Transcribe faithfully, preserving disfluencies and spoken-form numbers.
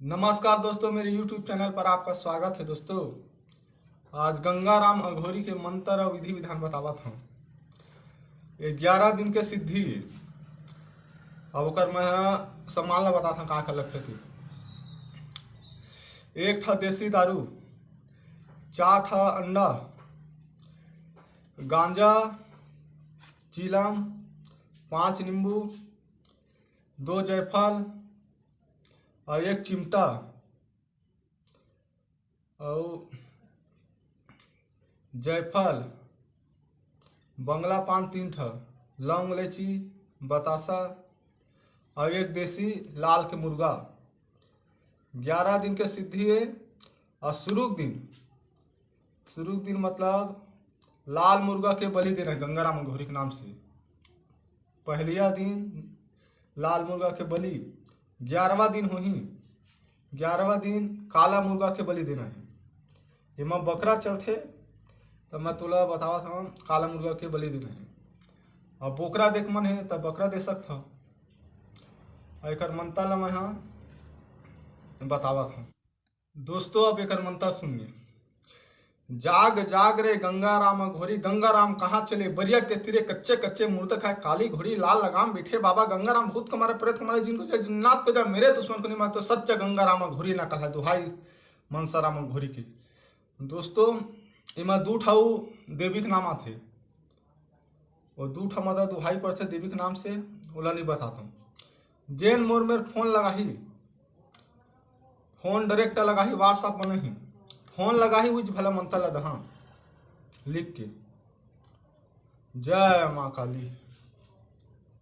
नमस्कार दोस्तों, मेरे YouTube चैनल पर आपका स्वागत है। दोस्तों, आज गंगाराम अघोरी के मंत्र और विधि विधान बतावत हूँ। ये ग्यारह दिन के सिद्धि है। अब ओकर मैं ह सामान ला बताथंव, का का लगथे। तो एक ठा देसी दारू, चार ठा अंडा, गांजा, चीलम, पांच नींबू, दो जायफल और एक चिमटा, और जायफल, बंगला पान तीन ठा, लौंग, इलायची, बतासा और एक देसी लाल के मुर्गा। ग्यारह दिन के सिद्धि है। और शुरू के दिन, शुरू के दिन मतलब लाल मुर्गा के बलि देना है गंगाराम अघोरी के नाम से। पहलिया दिन लाल मुर्गा के बलि, ग्यारहवाँ दिन होही, ग्यारहवाँ दिन काला मुर्गा के बलि देना है। एमा बकरा चलथे, त मैं तोला बतावत हंव, काला मुर्गा के बलि देना है। अब बोकरा देख मन है, त बकरा दे सकथव। अउ एकर मंत्र ला मैं ह बतावत हंव। दोस्तों, अब एकर मंत्र सुनिए। जाग जाग रे गंगाराम अघोरी, गंगाराम कहाँ चले? बरिया के तीरे कच्चे कच्चे मुर्दा खाए, काली घोड़ी लाल लगाम, बैठे बाबा गंगाराम, भूत को मारे, प्रेत को मारे, जिनको चाहे जिन्नात को जा, मेरे दुश्मन को नहीं मार, तो सच्चा गंगाराम अघोरी ना कहलाए। दुहाई मनसा राम अघोरी की। दोस्तों, एमा दू ठा अउ देवी के नाम आथे, वो दू ठा मतलब दुहाई पड़थे देवी के नाम से, ओला नहीं बताता हूँ। जेन मोर मेर फोन लगाही, फोन डायरेक्ट लगाही, WhatsApp में नहीं, फोन लगाही, उज भला मंत्र ला दहा लिख के, जय माँ काली,